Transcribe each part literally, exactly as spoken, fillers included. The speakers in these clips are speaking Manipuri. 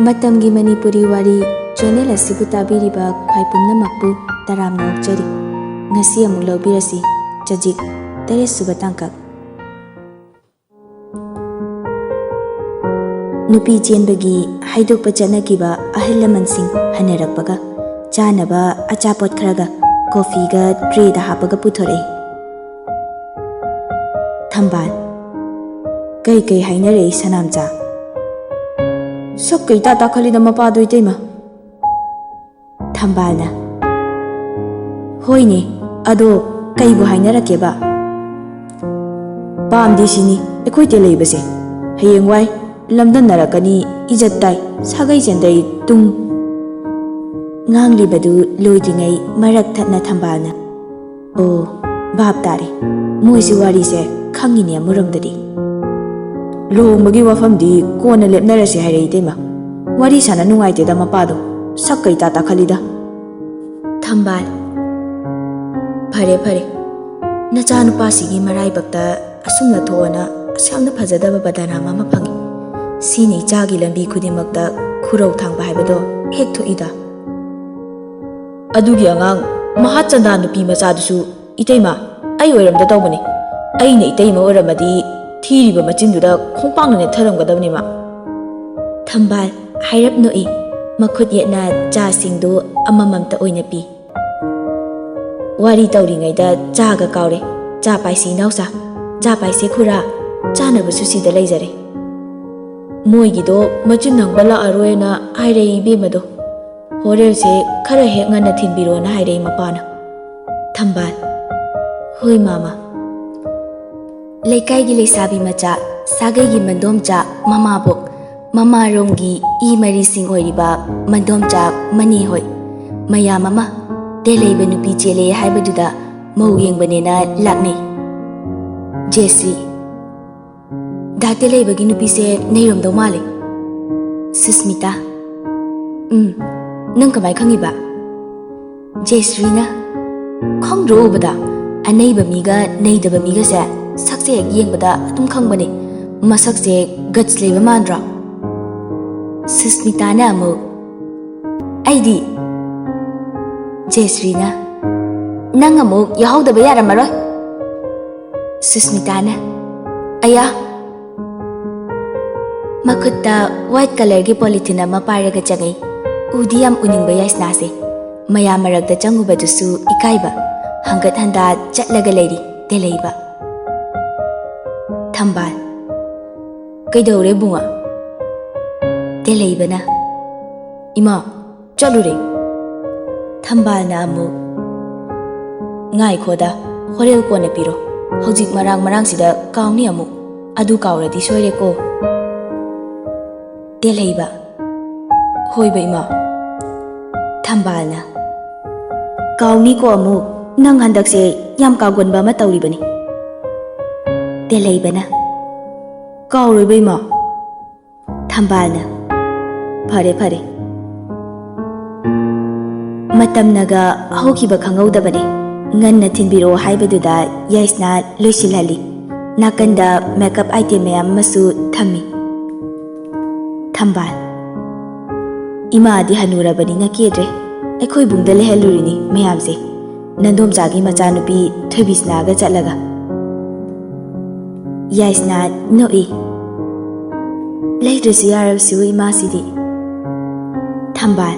ꯃꯇꯝꯒꯤ ꯃꯅꯤꯄꯨꯔꯤ ꯋꯥꯔꯤ ꯆꯦꯅꯦꯜ ꯑꯁꯤꯕꯨ ꯇꯥꯕꯤꯔꯤꯕ ꯈ꯭ꯋꯥꯏ ꯄꯨꯝꯅꯃꯛꯄꯨ ꯇꯔꯥꯝꯅ ꯑꯣꯛꯆꯔꯤ꯫ ꯉꯁꯤ ꯑꯃꯨꯛ ꯂꯧꯕꯤꯔꯁꯤ, ꯆꯖꯤꯛ ꯇꯔꯦꯠ ꯁꯨꯕ ꯇꯥꯡꯀꯛ꯫ ꯅꯨꯄꯤ ꯆꯦꯟꯕꯒꯤ ꯍꯥꯏꯗꯣꯛꯄ ꯆꯠꯅꯈꯤꯕ ꯑꯍꯜ ꯂꯃꯟꯁꯤꯡ ꯍꯟꯅꯔꯛꯄꯒ ꯆꯥꯅꯕ ꯑꯆꯥꯄꯣꯠ ꯈꯔꯒ ꯀꯣꯐꯤꯒ ꯇ꯭ꯔꯦꯗ ꯍꯥꯞꯄꯒ ꯄꯨꯊꯣꯔꯛꯏ꯫ ꯊꯝꯕꯥꯜ, ꯀꯩ ꯀꯩ ꯍꯥꯏꯅꯔꯛꯏ ꯁꯅꯥꯝꯆꯥ? ꯁꯛ ꯀꯩ ꯏꯇꯥ ꯇꯥꯈꯠꯂꯤꯗ ꯃꯄꯥꯗꯣ ꯏꯇꯩꯃ꯫ ꯊꯝꯕꯥꯜꯅ, ꯍꯣꯏꯅꯦ, ꯑꯗꯣ ꯀꯩꯕꯨ ꯍꯥꯏꯅꯔꯛꯀꯦꯕ? ꯄꯥꯝꯗꯦ ꯁꯤꯅꯤ ꯑꯩꯈꯣꯏ ꯇꯦꯜꯂꯩꯕꯁꯦ꯫ ꯍꯌꯦꯡꯋꯥꯏ ꯂꯝꯗꯝꯅꯔꯛꯀꯅꯤ, ꯏꯖꯠ ꯇꯥꯏ, ꯁꯥꯒꯩ ꯆꯦꯟꯗꯩ ꯇꯨꯡ꯫ ꯉꯥꯡꯂꯤꯕꯗꯨ ꯂꯣꯏꯗ꯭ꯔꯤꯉꯩ ꯃꯔꯛ ꯊꯠꯅ ꯊꯝꯕꯥꯜꯅ, ꯑꯣ, ꯚꯥꯞ ꯇꯥꯔꯦ꯫ ꯃꯣꯏꯁꯦ ꯋꯥꯔꯤꯁꯦ ꯈꯪꯉꯤꯅꯦ ꯑꯃꯔꯣꯝꯗꯗꯤ꯫ ꯂꯨꯍꯣꯡꯕꯒꯤ ꯋꯥꯐꯝꯗꯤ ꯀꯣꯟꯅ ꯂꯦꯞꯅꯔꯁꯦ ꯍꯥꯏꯔꯦ ꯏꯇꯩꯃ꯫ ꯋꯥꯔꯤ ꯁꯥꯟꯅ ꯅꯨꯡꯉꯥꯏꯇꯦꯗ ꯃꯄꯥꯗꯣ꯫ ꯁꯛ ꯀꯩ ꯇꯥ ꯇꯥꯈꯠꯂꯤꯗ꯫ ꯊꯝꯕꯥꯜ, ꯐꯔꯦ ꯐꯔꯦ, ꯅꯆꯥꯅꯨꯄꯥꯁꯤꯒꯤ ꯃꯔꯥꯏꯕꯛꯇ ꯑꯁꯨꯝꯅ ꯊꯣꯛꯑꯅ ꯑꯁꯨꯛ ꯌꯥꯝꯅ ꯐꯖꯗꯕ ꯕꯗꯅꯥꯝ ꯑꯃ ꯐꯪꯉꯤ꯫ ꯁꯤꯅ ꯏꯆꯥꯒꯤ ꯂꯝꯕꯤ ꯈꯨꯗꯤꯡꯃꯛꯇ ꯈꯨꯔꯧ ꯊꯥꯡꯕ ꯍꯥꯏꯕꯗꯣ ꯍꯦꯛ ꯊꯣꯛꯏꯗ꯫ ꯑꯗꯨꯒꯤ ꯑꯉꯥꯡ ꯃꯍꯥꯆꯟꯗꯥ ꯅꯨꯄꯤ ꯃꯆꯥꯗꯨꯁꯨ ꯏꯇꯩꯃ ꯑꯩ ꯑꯣꯏꯔꯝꯗ ꯇꯧꯕꯅꯤ꯫ ꯑꯩꯅ ꯏꯇꯩꯃ ꯑꯣꯏꯔꯝꯃꯗꯤ ꯊꯤꯔꯤꯕ ꯃꯆꯤꯟꯗꯨꯗ ꯈꯣꯡꯄꯥꯛꯅ ꯅꯦꯠꯊꯔꯝꯒꯗꯕꯅꯤ ꯃꯥ꯫ ꯊꯝꯕꯥꯜ, ꯍꯥꯏꯔꯞ ꯅꯣꯛꯏ꯫ ꯃꯈꯨꯠ ꯌꯦꯠꯅ ꯆꯥꯁꯤꯡꯗꯨ ꯑꯃꯃꯝꯇ ꯑꯣꯏꯅ ꯄꯤ꯫ ꯋꯥꯔꯤ ꯇꯧꯔꯤꯉꯩꯗ ꯆꯥꯒ ꯀꯥꯎꯔꯦ꯫ ꯆꯥ ꯄꯥꯏꯁꯤ ꯏꯅꯥꯎꯆꯥ, ꯆꯥ ꯄꯥꯏꯁꯦ ꯈꯨꯔꯥ, ꯆꯥꯅꯕꯁꯨ ꯁꯤꯗ ꯂꯩꯖꯔꯦ꯫ ꯃꯣꯏꯒꯤꯗꯣ ꯃꯆꯤꯟ ꯍꯪꯕ ꯂꯥꯛꯑꯔꯣꯏꯅ ꯍꯥꯏꯔꯛꯏ ꯏꯕꯦꯝꯃꯗꯣ꯫ ꯍꯣꯔꯦꯟꯁꯦ ꯈꯔ ꯍꯦꯛ ꯉꯟꯅ ꯊꯤꯟꯕꯤꯔꯣꯅ ꯍꯥꯏꯔꯛꯏ ꯃꯄꯥꯅ꯫ ꯊꯝꯕꯥꯜ, ꯍꯣꯏ ꯃꯥꯃ꯫ ꯂꯩꯀꯥꯏꯒꯤ ꯂꯩꯁꯥꯕꯤ ꯃꯆꯥ, ꯁꯥꯒꯩꯒꯤ ꯃꯟꯗꯣꯝꯆꯥ, ꯃꯃꯥꯕꯣꯛ, ꯃꯃꯥꯔꯣꯝꯒꯤ ꯏ ꯃꯔꯤꯁꯤꯡ ꯑꯣꯏꯔꯤꯕ ꯃꯟꯗꯣꯝꯆꯥ ꯃꯅꯦ ꯍꯣꯏ ꯃꯌꯥꯝ ꯑꯃ ꯇꯦꯜꯂꯩꯕ ꯅꯨꯄꯤ ꯆꯦꯜꯂꯦ ꯍꯥꯏꯕꯗꯨꯗ ꯃꯧ ꯌꯦꯡꯕꯅꯦꯅ ꯂꯥꯛꯅꯩ꯫ ꯖꯦꯁ꯭ꯔꯤ, ꯗꯥ ꯇꯦꯜꯂꯩꯕꯒꯤ ꯅꯨꯄꯤꯁꯦ ꯅꯩꯔꯝꯗꯧ ꯃꯥꯜꯂꯦ꯫ ꯁꯨꯁꯃꯤꯇꯥ, ꯎꯝ, ꯅꯪ ꯀꯃꯥꯏ ꯈꯪꯉꯤꯕ? ꯖꯦꯁ꯭ꯔꯤꯅ, ꯈꯪꯗ꯭ꯔꯣ ꯎꯕꯗ? ꯑꯅꯩꯕ ꯃꯤꯒ ꯅꯩꯗꯕ ꯃꯤꯒꯁꯦ ꯁꯛꯁꯦ ꯍꯦꯛ ꯌꯦꯡꯕꯗ ꯑꯗꯨꯝ ꯈꯪꯕꯅꯦ꯫ ꯃꯁꯛꯁꯦ ꯒꯠꯁ ꯂꯩꯕ ꯃꯥꯟꯗ꯭ꯔꯣ? ꯁꯨꯁꯃꯤꯇꯥꯅ ꯑꯃꯨꯛ, "ꯑꯩꯗꯤ?" ꯖꯦꯁ꯭ꯔꯤꯅ, "ꯅꯪ ꯑꯃꯨꯛ ꯌꯥꯎꯍꯧꯗꯕ ꯌꯥꯔꯝꯃꯔꯣꯏ꯫" ꯁꯨꯁꯃꯤꯇꯥꯅ, "ꯑꯌꯥ!" ꯃꯈꯨꯠꯇ ꯋꯥꯏꯠ ꯀꯂꯔꯒꯤ ꯄꯣꯂꯤꯊꯤꯟ ꯑꯃ ꯄꯥꯏꯔꯒ ꯆꯪꯉꯛꯏ꯫ ꯎꯗꯤ ꯌꯥꯝ ꯎꯅꯤꯡꯕ ꯌꯥꯏꯁꯅꯥꯁꯦ꯫ ꯃꯌꯥꯝ ꯃꯔꯛꯇ ꯆꯪꯉꯨꯕꯗꯨꯁꯨ ꯏꯀꯥꯏꯕ꯫ ꯍꯪꯒꯠ ꯍꯟꯗꯥ ꯆꯠꯂꯒ ꯂꯩꯔꯤ ꯇꯦꯂꯩꯕ꯫ ꯊꯝꯕꯥꯜ, "ꯀꯩꯗꯧꯔꯦ ꯕꯨꯡꯉꯣ?" ꯇꯦꯂꯩꯕꯅ, "ꯏꯃꯥ, ꯆꯠꯂꯨꯔꯦ꯫" ꯊꯝꯕꯥꯜꯅ ꯑꯃꯨꯛ, "ꯉꯥꯏꯈꯣꯗ, ꯍꯣꯔꯦꯟ ꯀꯣꯟꯅ ꯄꯤꯔꯣ꯫ ꯍꯧꯖꯤꯛ ꯃꯔꯥꯡ ꯃꯔꯥꯡꯁꯤꯗ ꯀꯥꯎꯅꯤ ꯑꯃꯨꯛ꯫ ꯑꯗꯨ ꯀꯥꯎꯔꯗꯤ ꯁꯣꯏꯔꯦꯀꯣ꯫" ꯇꯦꯂꯩꯕ, "ꯍꯣꯏꯕ ꯏꯃꯥ꯫" ꯊꯝꯕꯥꯜꯅ, "ꯀꯥꯎꯅꯤꯀꯣ ꯑꯃꯨꯛ꯫ ꯅꯪ ꯍꯟꯗꯛꯁꯦ ꯌꯥꯝ ꯀꯥꯎꯒꯟꯕ ꯑꯃ ꯇꯧꯔꯤꯕꯅꯤ꯫" ꯇꯦꯂꯩꯕꯅ, "ꯀꯥꯎꯔꯣꯏꯕ ꯏꯃꯥ꯫" ꯊꯝꯕꯥꯜꯅ, "ꯐꯔꯦ, ꯐꯔꯦ꯫" ꯃꯇꯝꯅꯒ ꯍꯧꯈꯤꯕ ꯈꯪꯍꯧꯗꯕꯅꯦ꯫ ꯉꯟꯅ ꯊꯤꯟꯕꯤꯔꯛꯑꯣ ꯍꯥꯏꯕꯗꯨꯗ ꯌꯥꯏꯁꯅꯥ ꯂꯣꯏꯁꯤꯜꯍꯜꯂꯤ꯫ ꯅꯥꯀꯟꯗ ꯃꯦꯀꯞ ꯑꯥꯏꯇꯦꯝ ꯃꯌꯥꯝ ꯑꯃꯁꯨ ꯊꯝꯃꯤ꯫ ꯊꯝꯕꯥꯜ, "ꯏꯃꯥꯗꯤ ꯍꯅꯨꯔꯕꯅꯤꯅ ꯀꯦꯗ꯭ꯔꯦ꯫ ꯑꯩꯈꯣꯏ ꯏꯕꯨꯡꯗ ꯂꯩꯍꯜꯂꯨꯔꯤꯅꯤ ꯃꯌꯥꯝꯁꯦ, ꯅꯟꯗꯣꯝꯆꯥꯒꯤ ꯃꯆꯥꯅꯨꯄꯤ ꯊꯣꯏꯕꯤꯁꯅꯥꯒ ꯆꯠꯂꯒ꯫" ꯌꯥꯏꯁꯅꯥ ꯅꯣꯛꯏ꯫ "ꯂꯩꯗ꯭ꯔꯁꯨ ꯌꯥꯔꯕꯁꯤꯕꯨ ꯏꯃꯥꯁꯤꯗꯤ꯫" ꯊꯝꯕꯥꯜ,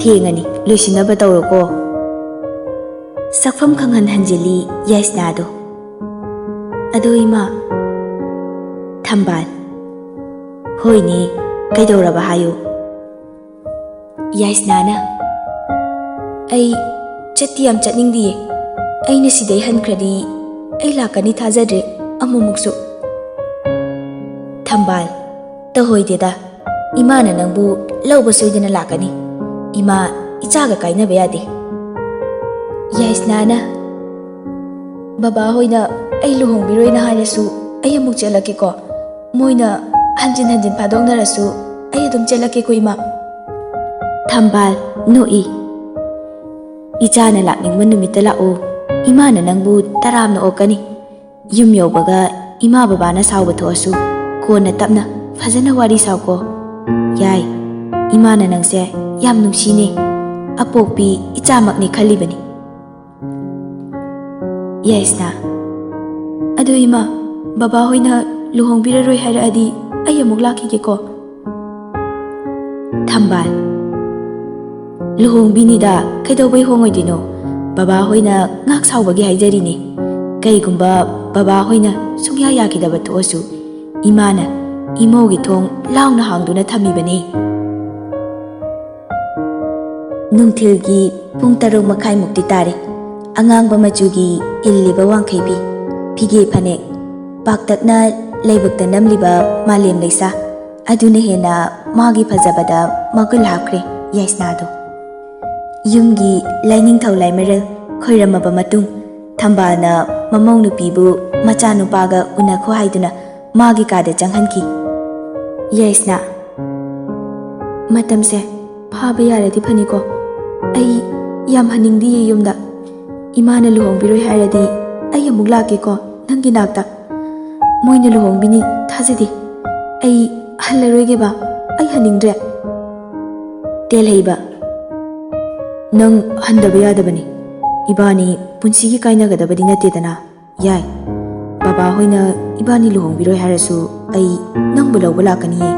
"ꯊꯦꯡꯉꯅꯤ, ꯂꯣꯏꯁꯤꯟꯅꯕ ꯇꯧꯔꯣꯀꯣ꯫" ꯁꯛꯐꯝ ꯈꯪꯍꯟ ꯍꯟꯖꯤꯜꯂꯤ ꯌꯥꯏꯁꯅꯥꯗꯣ꯫ "ꯑꯗꯣ ꯏꯃꯥ꯫" ꯊꯝꯕꯥꯜ, "ꯍꯣꯏꯅꯦ, ꯀꯩꯗꯧꯔꯕ ꯍꯥꯏꯌꯨ꯫" ꯌꯥꯏꯁꯅꯥꯅ, "ꯑꯩ ꯆꯠꯇꯤ ꯌꯥꯝ ꯆꯠꯅꯤꯡꯗꯤꯌꯦ꯫ ꯑꯩꯅ ꯁꯤꯗꯩ ꯍꯟꯈ꯭ꯔꯗꯤ ꯑꯩ ꯂꯥꯛꯀꯅꯤ ꯊꯥꯖꯗ꯭ꯔꯦ ꯑꯃꯨꯛꯃꯨꯛꯁꯨ꯫" ꯊꯝꯕꯥꯜ, "ꯇꯧꯍꯣꯏꯗꯦꯗ, ꯏꯃꯥꯅ ꯅꯪꯕꯨ ꯂꯧꯕ ꯁꯣꯏꯗꯅ ꯂꯥꯛꯀꯅꯤ꯫ ꯏꯃꯥ ꯏꯆꯥꯒ ꯀꯥꯏꯅꯕ ꯌꯥꯗꯦ꯫" ꯌꯥꯏꯁꯅꯥꯅ, "ꯕꯕꯥ ꯍꯣꯏꯅ ꯑꯩ ꯂꯨꯍꯣꯡꯕꯤꯔꯣꯏꯅ ꯍꯥꯏꯔꯁꯨ ꯑꯩ ꯑꯃꯨꯛ ꯆꯦꯜꯂꯛꯀꯦꯀꯣ꯫ ꯃꯣꯏꯅ ꯍꯟꯖꯤꯟ ꯍꯟꯖꯤꯟ ꯐꯥꯗꯣꯛꯅꯔꯁꯨ ꯑꯩ ꯑꯗꯨꯝ ꯆꯦꯜꯂꯛꯀꯦꯀꯣ ꯏꯃꯥ꯫" ꯊꯝꯕꯥꯜ ꯅꯣꯛꯏ꯫ "ꯏꯆꯥꯅ ꯂꯥꯛꯅꯤꯡꯕ ꯅꯨꯃꯤꯠꯇ ꯂꯥꯛꯑꯣ꯫ ꯏꯃꯥꯅ ꯅꯪꯕꯨ ꯇꯔꯥꯝꯅ ꯑꯣꯛꯀꯅꯤ꯫ ꯌꯨꯝ ꯌꯧꯕꯒ ꯏꯃꯥ ꯕꯕꯥꯅ ꯁꯥꯎꯕ ꯊꯣꯛꯑꯁꯨ ꯀꯣꯟꯅ ꯇꯞꯅ ꯐꯖꯅ ꯋꯥꯔꯤ ꯁꯥꯎꯀꯣ꯫ ꯌꯥꯏ, ꯏꯃꯥꯅ ꯅꯪꯁꯦ ꯌꯥꯝ ꯅꯨꯡꯁꯤꯅꯦ꯫ ꯑꯄꯣꯛꯄꯤ ꯏꯆꯥꯃꯛꯅꯦ ꯈꯜꯂꯤꯕꯅꯤ꯫ ꯌꯥꯏꯁꯅꯥ, ꯑꯗꯨ ꯏꯃꯥ, ꯕꯕꯥ ꯍꯣꯏꯅ ꯂꯨꯍꯣꯡꯕꯤꯔꯔꯣꯏ ꯍꯥꯏꯔꯛꯑꯗꯤ ꯑꯩ ꯑꯃꯨꯛ ꯂꯥꯛꯈꯤꯒꯦꯀꯣ꯫ ꯊꯝꯕꯥꯜ, ꯂꯨꯍꯣꯡꯕꯤꯅꯤꯗ, ꯀꯩꯗꯧꯕꯩ ꯍꯣꯡꯉꯣꯏꯗꯣꯏꯅꯣ? ꯕꯕꯥ ꯍꯣꯏꯅ ꯉꯥꯛ ꯁꯥꯎꯕꯒꯤ ꯍꯥꯏꯖꯔꯤꯅꯦ꯫ ꯀꯩꯒꯨꯝꯕ ꯕꯕꯥ ꯍꯣꯏꯅ ꯁꯨꯡꯌꯥ ꯌꯥꯈꯤꯗꯕ ꯊꯣꯛꯑꯁꯨ, ꯏꯃꯥꯅ ꯏꯃꯧꯒꯤ ꯊꯣꯡ ꯂꯥꯎꯅ ꯍꯥꯡꯗꯨꯅ ꯊꯝꯃꯤꯕꯅꯤ꯫ ꯅꯨꯡꯊꯤꯜꯒꯤ ꯄꯨꯡ ꯇꯔꯨꯛ ꯃꯈꯥꯏꯃꯨꯛꯇꯤ ꯇꯥꯔꯦ꯫ ꯑꯉꯥꯡꯕ ꯃꯆꯨꯒꯤ ꯏꯜꯂꯤꯕ ꯋꯥꯡꯈꯩꯕꯤ, ꯐꯤꯒꯦ ꯐꯅꯦꯛ, ꯄꯥꯛꯇꯛꯅ ꯂꯥꯏꯕꯛꯇ ꯅꯝꯂꯤꯕ ꯃꯥꯂꯦꯝ ꯂꯩꯁꯥ, ꯑꯗꯨꯅ ꯍꯦꯟꯅ ꯃꯥꯒꯤ ꯐꯖꯕꯗ ꯃꯒꯨꯟ ꯍꯥꯞꯈ꯭ꯔꯦ ꯌꯥꯏꯁꯅꯥꯗꯣ꯫ ꯌꯨꯝꯒꯤ ꯂꯥꯏꯅꯤꯡꯊꯧ ꯂꯥꯏꯃꯔꯦꯜ ꯈꯣꯏꯔꯝꯃꯕ ꯃꯇꯨꯡ, ꯊꯝꯕꯥꯜꯅ ꯃꯃꯧ ꯅꯨꯄꯤꯕꯨ ꯃꯆꯥꯅꯨꯄꯥꯒ ꯎꯅꯈꯣ ꯍꯥꯏꯗꯨꯅ ꯃꯥꯒꯤ ꯀꯥꯗ ꯆꯪꯍꯟꯈꯤ꯫ ꯌꯥꯏꯁꯅꯥ, ꯃꯇꯝꯁꯦ ꯐꯥꯕ ꯌꯥꯔꯗꯤ ꯐꯅꯤꯀꯣ꯫ ꯑꯩ ꯌꯥꯝ ꯍꯟꯅꯤꯡꯗꯤꯌꯦ ꯌꯨꯝꯗ꯫ ꯏꯃꯥꯅ ꯂꯨꯍꯣꯡꯕꯤꯔꯣꯏ ꯍꯥꯏꯔꯗꯤ ꯑꯩ ꯑꯃꯨꯛ ꯂꯥꯛꯀꯦꯀꯣ ꯅꯪꯒꯤ ꯅꯥꯛꯇ꯫ ꯃꯣꯏꯅ ꯂꯨꯍꯣꯡꯕꯤꯅꯤ ꯊꯥꯖꯗꯦ꯫ ꯑꯩ ꯍꯜꯂꯔꯣꯏꯒꯦꯕ, ꯑꯩ ꯍꯟꯅꯤꯡꯗ꯭ꯔꯦ꯫ ꯇꯦꯜꯍꯩꯕ, ꯅꯪ ꯍꯟꯗꯕ ꯌꯥꯗꯕꯅꯤ꯫ ꯏꯕꯥꯅꯤ ꯄꯨꯟꯁꯤꯒꯤ ꯀꯥꯏꯅꯒꯗꯕꯗꯤ ꯅꯠꯇꯦꯗꯅ꯫ ꯌꯥꯏ, ꯕꯕꯥ ꯍꯣꯏꯅ ꯏꯕꯥꯅꯤ ꯂꯨꯍꯣꯡꯕꯤꯔꯣꯏ ꯍꯥꯏꯔꯁꯨ ꯑꯩ ꯅꯪꯕꯨ ꯂꯧꯕ ꯂꯥꯛꯀꯅꯤꯌꯦ꯫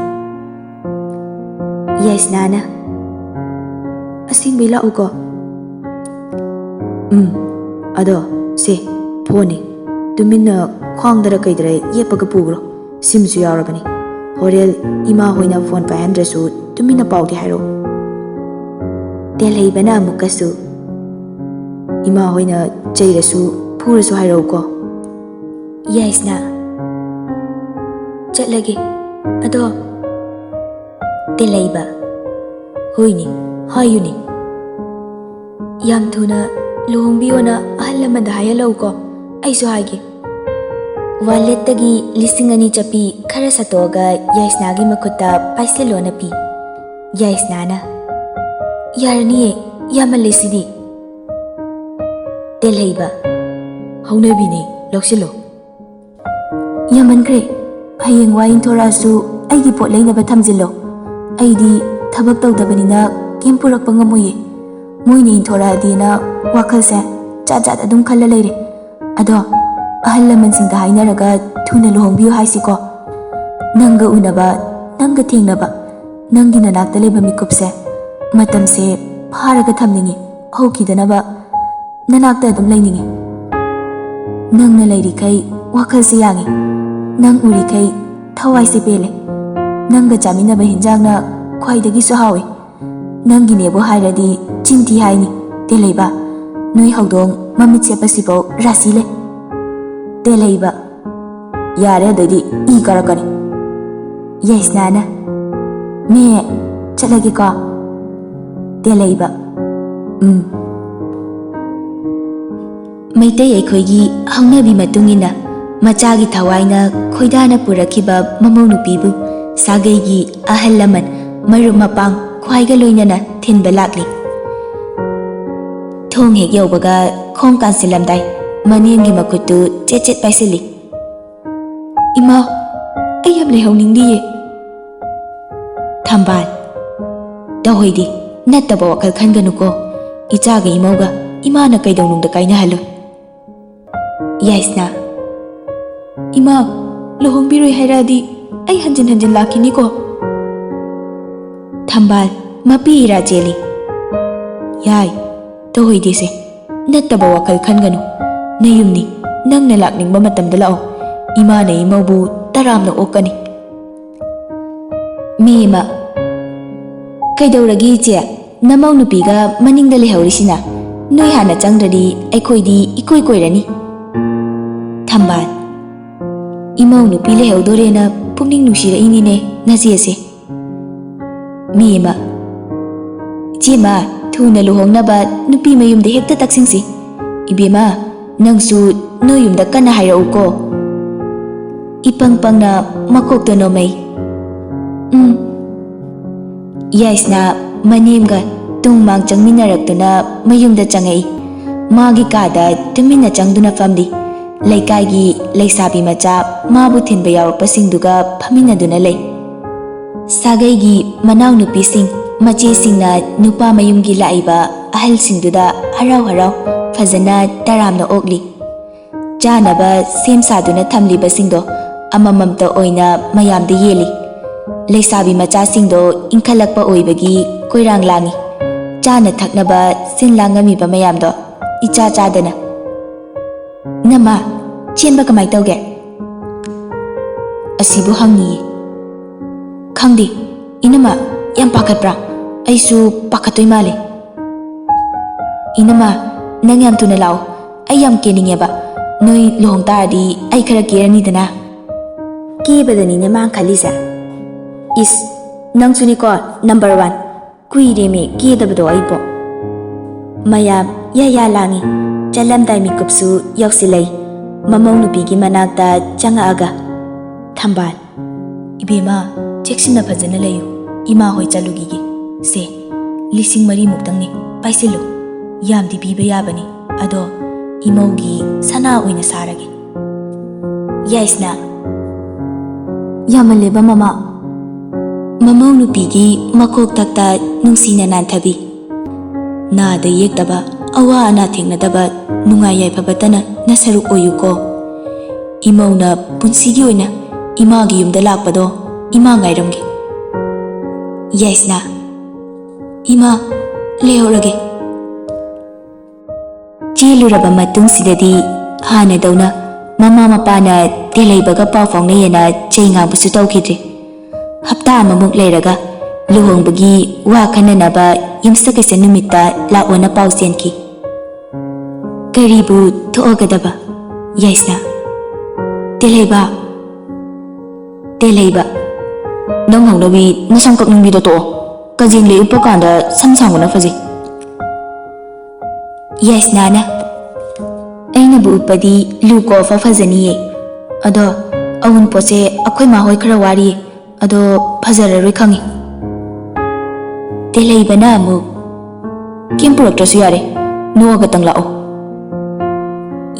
ꯌꯥꯏꯁꯅꯥꯅ, ꯑꯁꯦꯡꯕꯩ ꯂꯥꯛꯎꯀꯣ? ꯎꯝ, ꯑꯗꯣ ꯁꯦ, ꯐꯣꯟꯅꯦ, ꯇꯨꯃꯤꯟꯅ ꯈ꯭ꯋꯥꯡꯗꯔ ꯀꯩꯗꯔ ꯌꯦꯞꯄꯒ ꯄꯨꯈ꯭ꯔꯣ꯫ ꯁꯤꯝꯁꯨ ꯌꯥꯎꯔꯕꯅꯤ꯫ ꯍꯣꯔꯦꯟ ꯏꯃꯥ ꯍꯣꯏꯅ ꯐꯣꯟ ꯄꯥꯏꯍꯟꯗ꯭ꯔꯁꯨ ꯇꯨꯃꯤꯟꯅ ꯄꯥꯎꯗꯤ ꯍꯥꯏꯔꯛꯎ꯫ ꯇꯦꯜꯍꯩꯕꯅ ꯑꯃꯨꯛꯀꯁꯨ, ꯏꯃꯥ ꯍꯣꯏꯅ ꯆꯩꯔꯁꯨ ꯐꯨꯔꯁꯨ ꯍꯥꯏꯔꯛꯎꯀꯣ꯫ ꯌꯥꯏꯁꯅꯥ, ꯆꯠꯂꯒꯦ꯫ ꯑꯗꯣ ꯇꯦꯜꯍꯩꯕ, ꯍꯣꯏꯅꯦ, ꯍꯥꯏꯌꯨꯅꯦ꯫ ꯌꯥꯝ ꯊꯨꯅ ꯂꯨꯍꯣꯡꯕꯤꯌꯣꯅ ꯑꯍꯜ ꯂꯃꯟꯗ ꯍꯥꯏꯍꯜꯂꯛꯎꯀꯣ꯫ ꯑꯩꯁꯨ ꯍꯥꯏꯒꯦ꯫ ꯋꯥꯂꯦꯠꯇꯒꯤ ꯂꯤꯁꯤꯡ ꯑꯅꯤ ꯆꯠꯄꯤ ꯈꯔ ꯁꯠꯇꯣꯛꯑꯒ ꯌꯥꯏꯁꯅꯥꯒꯤ ꯃꯈꯨꯠꯇ ꯄꯥꯏꯁꯤꯜꯂꯣꯅ ꯄꯤ꯫ ꯌꯥꯏꯁꯅꯥꯅ, ꯌꯥꯔꯅꯤꯌꯦ, ꯌꯥꯝꯃꯜꯂꯦ ꯁꯤꯗꯤ꯫ ꯇꯦꯜꯍꯩꯕ, ꯍꯧꯅꯕꯤꯅꯦ, ꯂꯧꯁꯤꯜꯂꯣ꯫ ꯌꯥꯝꯃꯟꯈ꯭ꯔꯦ꯫ ꯍꯌꯦꯡ ꯋꯥ ꯏꯟꯊꯣꯔꯛꯑꯁꯨ ꯑꯩꯒꯤ ꯄꯣꯠ ꯂꯩꯅꯕ ꯊꯝꯖꯤꯜꯂꯣ꯫ ꯑꯩꯗꯤ ꯊꯕꯛ ꯇꯧꯗꯕꯅꯤꯅ ꯀꯩꯝ ꯄꯨꯔꯛꯄ ꯉꯝꯃꯣꯏꯌꯦ꯫ ꯃꯣꯏꯅ ꯏꯟꯊꯣꯔꯛꯑꯗꯤꯅ ꯋꯥꯈꯜꯁꯦ ꯖꯥꯠ ꯖꯥꯠ ꯑꯗꯨꯝ ꯈꯜꯂ ꯂꯩꯔꯦ꯫ ꯑꯗꯣ ꯑꯍꯜ ꯂꯃꯟꯁꯤꯡꯗ ꯍꯥꯏꯅꯔꯒ ꯊꯨꯅ ꯂꯨꯍꯣꯡꯕꯤꯌꯨ ꯍꯥꯏꯁꯤꯀꯣ꯫ ꯅꯪꯒ ꯎꯅꯕ, ꯅꯪꯒ ꯊꯦꯡꯅꯕ, ꯅꯪꯒꯤ ꯅꯅꯥꯛꯇ ꯂꯩꯕ ꯃꯤꯀꯨꯞꯁꯦ, ꯃꯇꯝꯁꯦ ꯐꯥꯔꯒ ꯊꯝꯅꯤꯡꯉꯤ, ꯍꯧꯈꯤꯗꯅꯕ꯫ ꯅꯅꯥꯛꯇ ꯑꯗꯨꯝ ꯂꯩꯅꯤꯡꯉꯤ꯫ ꯅꯪꯅ ꯂꯩꯔꯤꯈꯩ ꯋꯥꯈꯜꯁꯦ ꯌꯥꯡꯉꯤ꯫ ꯅꯪ ꯎꯔꯤꯈꯩ ꯊꯋꯥꯏꯁꯦ ꯄꯦꯜꯂꯦ꯫ ꯅꯪꯒ ꯆꯥꯃꯤꯟꯅꯕ ꯍꯤꯟꯖꯥꯡꯅ ꯈ꯭ꯋꯥꯏꯗꯒꯤꯁꯨ ꯍꯥꯎꯏ꯫ ꯅꯪꯒꯤꯅꯦꯕꯨ ꯍꯥꯏꯔꯗꯤ ꯆꯤꯟꯊꯤ ꯍꯥꯏꯅꯤ, ꯇꯦꯂꯩꯕ꯫ ꯅꯣꯏ ꯍꯧꯗꯣꯡ ꯃꯃꯤꯠ ꯁꯦꯞꯄꯁꯤꯐꯥꯎ ꯔꯥꯁꯤ ꯂꯩ꯫ ꯇꯦꯂꯩꯕ꯫ ꯌꯥꯔꯦ, ꯑꯗꯩꯗꯤ ꯏ ꯀꯥꯔꯛꯀꯅꯤ꯫ ꯌꯥꯏꯁꯅꯥꯅ, "ꯃꯦ, ꯆꯠꯂꯒꯦꯀꯣ?" ꯇꯦꯂꯩꯕ, "ꯎꯝ꯫" ꯃꯩꯇꯩ ꯑꯩꯈꯣꯏꯒꯤ ꯍꯧꯅꯕꯤ ꯃꯇꯨꯡ ꯏꯟꯅ ꯃꯆꯥꯒꯤ ꯊꯋꯥꯏꯅ ꯈꯣꯏꯗꯥꯅ ꯄꯨꯔꯛꯈꯤꯕ ꯃꯃꯧ ꯅꯨꯄꯤꯕꯨ ꯁꯥꯒꯩꯒꯤ ꯑꯍꯜ ꯂꯃꯟ, ꯃꯔꯨꯞ ꯃꯄꯥꯡ ꯈ꯭ꯋꯥꯏꯒ ꯂꯣꯏꯅꯅ ꯊꯤꯟꯕ ꯂꯥꯛꯂꯤ꯫ ꯊꯣꯡ ꯍꯦꯛ ꯌꯧꯕꯒ ꯈꯣꯡ ꯀꯥꯟꯁꯤꯜꯂꯝꯗꯥꯏ ꯃꯅꯦꯝꯒꯤ ꯃꯈꯨꯠꯇꯨ ꯆꯦꯠ ꯆꯦꯠ ꯄꯥꯏꯁꯤꯜꯂꯤ꯫ "ꯏꯃꯥ, ꯑꯩ ꯌꯥꯝ ꯂꯩꯍꯧꯅꯤꯡꯗꯤꯌꯦ꯫" ꯊꯝꯕꯥꯜ, "ꯇꯧꯍꯩꯗꯦ, ꯅꯠꯇꯕ ꯋꯥꯈꯜ ꯈꯟꯒꯅꯨꯀꯣ꯫ ꯏꯆꯥꯒ ꯏꯃꯧꯒ ꯏꯃꯥꯅ ꯀꯩꯗꯧꯅꯨꯡꯗ ꯀꯥꯏꯅꯍꯜꯂꯣꯏ꯫" ꯌꯥꯏꯁꯅꯥ, "ꯏꯃꯥ, ꯂꯨꯍꯣꯡꯕꯤꯔꯣꯏ ꯍꯥꯏꯔꯛꯑꯗꯤ ꯑꯩ ꯍꯟꯖꯤꯟ ꯍꯟꯖꯤꯟ ꯂꯥꯛꯈꯤꯅꯤꯀꯣ꯫" ꯊꯝꯕꯥꯜ, ꯃꯄꯤ ꯏꯔꯥ ꯆꯦꯜꯂꯤ꯫ "ꯌꯥꯏ, ꯇꯧꯍꯩꯗꯦꯁꯦ, ꯅꯠꯇꯕ ꯋꯥꯈꯜ ꯈꯟꯒꯅꯨ꯫ ꯅꯌꯨꯝꯅꯤ, ꯅꯪꯅ ꯂꯥꯛꯅꯤꯡꯕ ꯃꯇꯝꯗ ꯂꯥꯛꯑꯣ꯫ ꯏꯃꯥꯅ ꯏꯃꯧꯕꯨ ꯇꯔꯥꯝꯅ ꯑꯣꯛꯀꯅꯤ꯫" ꯃꯦꯝꯃ, "ꯀꯩꯗꯧꯔꯒꯦ ꯏꯆꯦ? ꯅꯃꯧ ꯅꯨꯄꯤꯒ ꯃꯅꯤꯡꯗ ꯂꯩꯍꯧꯔꯤꯁꯤꯅ? ꯅꯣꯏ ꯍꯥꯟꯅ ꯆꯪꯗ꯭ꯔꯗꯤ ꯑꯩꯈꯣꯏꯗꯤ ꯏꯀꯣꯏ ꯀꯣꯏꯔꯅꯤ꯫" ꯊꯝꯕꯥꯜ, "ꯏꯃꯧ ꯅꯨꯄꯤ ꯂꯩꯍꯧꯗꯣꯔꯦꯅ ꯄꯨꯛꯅꯤꯡ ꯅꯨꯡꯁꯤꯔꯛꯏꯅꯤꯅꯦ ꯅꯆꯦꯁꯦ꯫" ꯃꯦꯝꯃ, "ꯏꯆꯦꯃ, ꯊꯨꯅ ꯂꯨꯍꯣꯡꯅꯕ ꯅꯨꯄꯤ ꯃꯌꯨꯝꯗ ꯍꯦꯛꯇ ꯇꯛꯁꯤꯟꯁꯤ꯫ ꯏꯕꯦꯝꯃ, ꯅꯪꯁꯨ ꯅꯣꯏ ꯌꯨꯝꯗ ꯀꯟꯅ ꯍꯥꯏꯔꯛꯎꯀꯣ꯫" ꯏꯄꯪ ꯄꯪꯅ ꯃꯀꯣꯛꯇ ꯅꯣꯝꯃꯩ꯫ "ꯎꯝ꯫" ꯌꯥꯏꯁꯅꯥ ꯃꯅꯦꯝꯒ ꯇꯨꯡ ꯃꯥꯡ ꯆꯪꯃꯤꯟꯅꯔꯛꯇꯨꯅ ꯃꯌꯨꯝꯗ ꯆꯪꯉꯛꯏ꯫ ꯃꯥꯒꯤ ꯀꯥꯗ ꯇꯨꯃꯤꯟꯅ ꯆꯪꯗꯨꯅ ꯐꯝꯂꯤ꯫ ꯂꯩꯀꯥꯏꯒꯤ ꯂꯩꯁꯥꯕꯤ ꯃꯆꯥ ꯃꯥꯕꯨ ꯊꯤꯟꯕ ꯌꯥꯎꯔꯛꯄꯁꯤꯡꯗꯨꯒ ꯐꯝꯃꯤꯟꯅꯗꯨꯅ ꯂꯩ꯫ ꯁꯥꯒꯩꯒꯤ ꯃꯅꯥꯎꯅꯨꯄꯤꯁꯤꯡ, ꯃꯆꯦꯁꯤꯡꯅ ꯅꯨꯄꯥ ꯃꯌꯨꯝꯒꯤ ꯂꯥꯛꯏꯕ ꯑꯍꯜꯁꯤꯡꯗꯨꯗ ꯍꯔꯥꯎ ꯍꯔꯥꯎ ꯐꯖꯅ ꯇꯔꯥꯝꯅ ꯑꯣꯛꯂꯤ꯫ ꯆꯥꯅꯕ ꯁꯦꯝ ꯁꯥꯗꯨꯅ ꯊꯝꯂꯤꯕꯁꯤꯡꯗꯣ ꯑꯃꯃꯝꯇ ꯑꯣꯏꯅ ꯃꯌꯥꯝꯗ ꯌꯦꯜꯂꯤ꯫ ꯂꯩꯁꯥꯕꯤ ꯃꯆꯥꯁꯤꯡꯗꯣ ꯏꯟꯈꯠꯂꯛꯄ ꯑꯣꯏꯕꯒꯤ ꯀꯣꯏꯔꯥꯡ ꯂꯥꯡꯏ꯫ ꯆꯥꯅ ꯊꯛꯅꯕ ꯁꯤꯟ ꯂꯥꯡꯉꯝꯃꯤꯕ ꯃꯌꯥꯝꯗꯣ ꯏꯆꯥ ꯆꯥꯗꯅ꯫ "ꯅꯃꯥ, ꯆꯦꯟꯕ ꯀꯃꯥꯏ ꯇꯧꯒꯦ?" ꯑꯁꯤꯕꯨ ꯍꯪꯉꯤꯌꯦ꯫ "ꯈꯪꯗꯦ꯫ ꯏꯅꯝꯃ, ꯌꯥꯝ ꯄꯥꯈꯠꯄ꯭ꯔꯥ? ꯑꯩꯁꯨ ꯄꯥꯈꯠꯇꯣꯏ ꯃꯥꯜꯂꯦ꯫" "ꯏꯅꯝꯃ, ꯅꯪ ꯌꯥꯝ ꯊꯨꯅ ꯂꯥꯛꯑꯣ꯫ ꯑꯩ ꯌꯥꯝ ꯀꯦꯅꯤꯡꯉꯦꯕ꯫ ꯅꯣꯏ ꯂꯨꯍꯣꯡ ꯇꯥꯔꯗꯤ ꯑꯩ ꯈꯔ ꯀꯦꯔꯅꯤꯗꯅ꯫" ꯀꯦꯕꯗꯅꯤꯅꯦ ꯃꯥ ꯈꯜꯂꯤꯁꯦ꯫ ꯏꯁ, ꯅꯪꯁꯨꯅꯤꯀꯣ, ꯅꯝꯕꯔ ꯋꯥꯟ꯫ ꯀꯨꯏꯔꯦꯃꯤ ꯀꯦꯗꯕꯗꯣ ꯑꯩꯕꯣ꯫ ꯃꯌꯥꯝ ꯌꯥ ꯌꯥ ꯂꯥꯡꯉꯤ꯫ ꯆꯠꯂꯝꯗꯥꯏ ꯃꯤꯀꯨꯞꯁꯨ ꯌꯧꯁꯤꯜꯂꯛꯏ꯫ ꯃꯃꯧ ꯅꯨꯄꯤꯒꯤ ꯃꯅꯥꯛꯇ ꯆꯪꯉꯛꯑꯒ, "ꯊꯝꯕꯥꯜ, ꯏꯕꯦꯝꯃ, ꯆꯦꯛꯁꯤꯟꯅ ꯐꯖꯅ ꯂꯩꯌꯨ꯫ ꯏꯃꯥ ꯍꯣꯏ ꯆꯠꯂꯨꯈꯤꯒꯦ꯫ ꯁꯦ, ꯂꯤꯁꯤꯡ ꯃꯔꯤꯃꯨꯛꯇꯪꯅꯤ, ꯄꯥꯏꯁꯤꯜꯂꯨ꯫ ꯌꯥꯝꯗꯤ ꯄꯤꯕ ꯌꯥꯕꯅꯤ, ꯑꯗꯣ ꯏꯃꯧꯒꯤ ꯁꯅꯥ ꯑꯣꯏꯅ ꯁꯥꯔꯒꯦ꯫" "ꯌꯥꯏꯁꯅꯥ꯫" "ꯌꯥꯝꯃꯜꯂꯦꯕ, ꯃꯃꯥ꯫" ꯃꯃꯧ ꯅꯨꯄꯤꯒꯤ ꯃꯀꯣꯛ ꯇꯛꯇ ꯅꯨꯡꯁꯤꯅ ꯅꯥꯟꯊꯕꯤ꯫ "ꯅꯥꯗ ꯌꯦꯛꯇꯕ, ꯑꯋꯥ ꯑꯅꯥ ꯊꯦꯡꯅꯗꯕ, ꯅꯨꯡꯉꯥꯏ ꯌꯥꯏꯐꯕꯇꯅ ꯅꯁꯔꯨꯛ ꯑꯣꯏꯌꯨꯀꯣ꯫ ꯏꯃꯧꯅ ꯄꯨꯟꯁꯤꯒꯤ ꯑꯣꯏꯅ ꯏꯃꯥꯒꯤ ꯌꯨꯝꯗ ꯂꯥꯛꯄꯗꯣ ꯏꯃꯥ ꯉꯥꯏꯔꯝꯒꯦ꯫" "ꯌꯥꯏꯁꯅꯥ꯫" "ꯏꯃꯥ, ꯂꯩꯍꯧꯔꯒꯦ꯫" ꯆꯦꯜꯂꯨꯔꯕ ꯃꯇꯨꯡꯁꯤꯗꯗꯤ ꯍꯥꯟꯅꯗꯧꯅ ꯃꯃꯥ ꯃꯄꯥꯅ ꯇꯦꯜꯍꯩꯕꯒ ꯄꯥꯎ ꯐꯥꯎꯅꯩꯌꯦꯅ ꯆꯩ ꯉꯥꯡꯕꯁꯨ ꯇꯧꯈꯤꯗ꯭ꯔꯦ꯫ ꯍꯞꯇꯥ ꯑꯃꯃꯨꯛ ꯂꯩꯔꯒ ꯂꯨꯍꯣꯡꯕꯒꯤ ꯋꯥ ꯈꯟꯅꯅꯕ ꯌꯨꯝꯁꯀꯩꯁ ꯅꯨꯃꯤꯠꯇ ꯂꯥꯛꯑꯣꯅ ꯄꯥꯎ ꯆꯦꯟꯈꯤ꯫ ꯀꯔꯤꯕꯨ ꯊꯣꯛꯑꯒꯗꯕ, ꯌꯥꯏꯁꯅꯥ? ꯇꯦꯜꯍꯩꯕ, ꯇꯦꯜꯍꯩꯕ, ꯅꯪ ꯍꯧꯅꯕꯤ ꯅꯁꯝ ꯀꯛꯅꯤꯡꯕꯤꯗꯣ ꯇꯣꯛꯑꯣ꯫ ꯀꯖꯦꯡ ꯂꯩ ꯎꯞꯄ ꯀꯥꯟꯗ ꯁꯝ ꯁꯥꯡꯕꯅ ꯐꯖꯩ꯫ ꯌꯥꯏꯁꯅꯥꯅ, ꯑꯩꯅꯕꯨ ꯎꯞꯄꯗꯤ ꯂꯨ ꯀꯣꯐ ꯐꯖꯅꯤꯌꯦ꯫ ꯑꯗꯣ ꯑꯎꯟꯄꯣꯠꯁꯦ ꯑꯩꯈꯣꯏ ꯃꯥ ꯍꯣꯏ ꯈꯔ ꯋꯥꯔꯤꯌꯦ꯫ ꯑꯗꯣ ꯐꯖꯔꯔꯣꯏ ꯈꯪꯉꯤ꯫ ꯇꯦꯜꯍꯩꯕꯅ ꯑꯃꯨꯛ, ꯀꯦꯝ ꯄꯨꯔꯛꯇ꯭ꯔꯁꯨ ꯌꯥꯔꯦ, ꯅꯣꯛꯑꯒꯇꯪ ꯂꯥꯛꯑꯣ꯫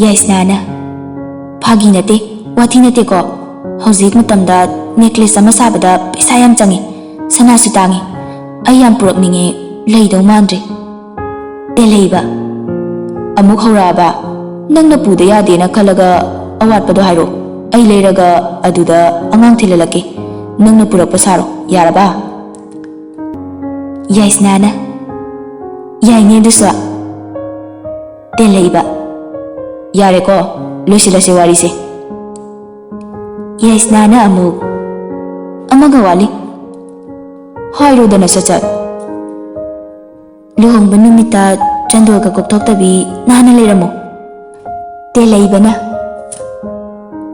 ꯌꯥꯏꯁꯅꯥꯅ, ꯐꯥꯒꯤ ꯅꯠꯇꯦ, ꯋꯥꯊꯤ ꯅꯠꯇꯦꯀꯣ꯫ ꯍꯧꯖꯤꯛ ꯃꯇꯝꯗ ꯅꯦꯀ꯭ꯂꯦꯁ ꯑꯃ ꯁꯥꯕꯗ ꯄꯩꯁꯥ ꯌꯥꯝ ꯆꯪꯉꯤ꯫ ꯁꯅꯥꯁꯨ ꯇꯥꯡꯉꯤ꯫ ꯑꯩ ꯌꯥꯝ ꯄꯨꯔꯛꯅꯤꯡꯉꯦ, ꯂꯩꯗꯧ ꯃꯥꯟꯗ꯭ꯔꯦ꯫ ꯇꯦꯜꯍꯩꯕ, ꯑꯃꯨꯛ ꯍꯧꯔꯛꯑꯕ? ꯅꯪꯅ ꯄꯨꯗ ꯌꯥꯗꯦꯅ ꯈꯜꯂꯒ ꯑꯋꯥꯠꯄꯗꯣ ꯍꯥꯏꯔꯛꯑꯣ꯫ ꯑꯩ ꯂꯩꯔꯒ ꯑꯗꯨꯗ ꯑꯉꯥꯡ ꯊꯤꯜꯍꯜꯂꯛꯀꯦ꯫ ꯅꯪꯅ ꯄꯨꯔꯛꯄ ꯁꯥꯔꯣ, ꯌꯥꯔꯕ? ꯌꯥꯏꯁꯅꯥꯅ, ꯌꯥꯏꯅꯦ ꯑꯗꯨꯁꯨ꯫ ꯇꯦꯜꯍꯩꯕ, ꯌꯥꯔꯦꯀꯣ, ꯂꯣꯏꯁꯤꯜꯂꯁꯦ ꯋꯥꯔꯤꯁꯦ꯫ ꯌꯥꯏꯁꯅꯥꯅ ꯑꯃꯨꯛ, ꯑꯃꯒ ꯋꯥꯠꯂꯤ꯫ ꯍꯥꯏꯔꯣꯗꯅ ꯁꯠ ꯁꯠ꯫ ꯂꯨꯍꯣꯡꯕ ꯅꯨꯃꯤꯠꯇ ꯆꯟꯗꯣꯜꯒ ꯀꯣꯛꯊꯣꯛꯇꯕꯤ ꯅꯥꯟꯅ ꯂꯩꯔꯝꯃꯣ꯫ ꯇꯦꯜꯍꯩꯕꯅ,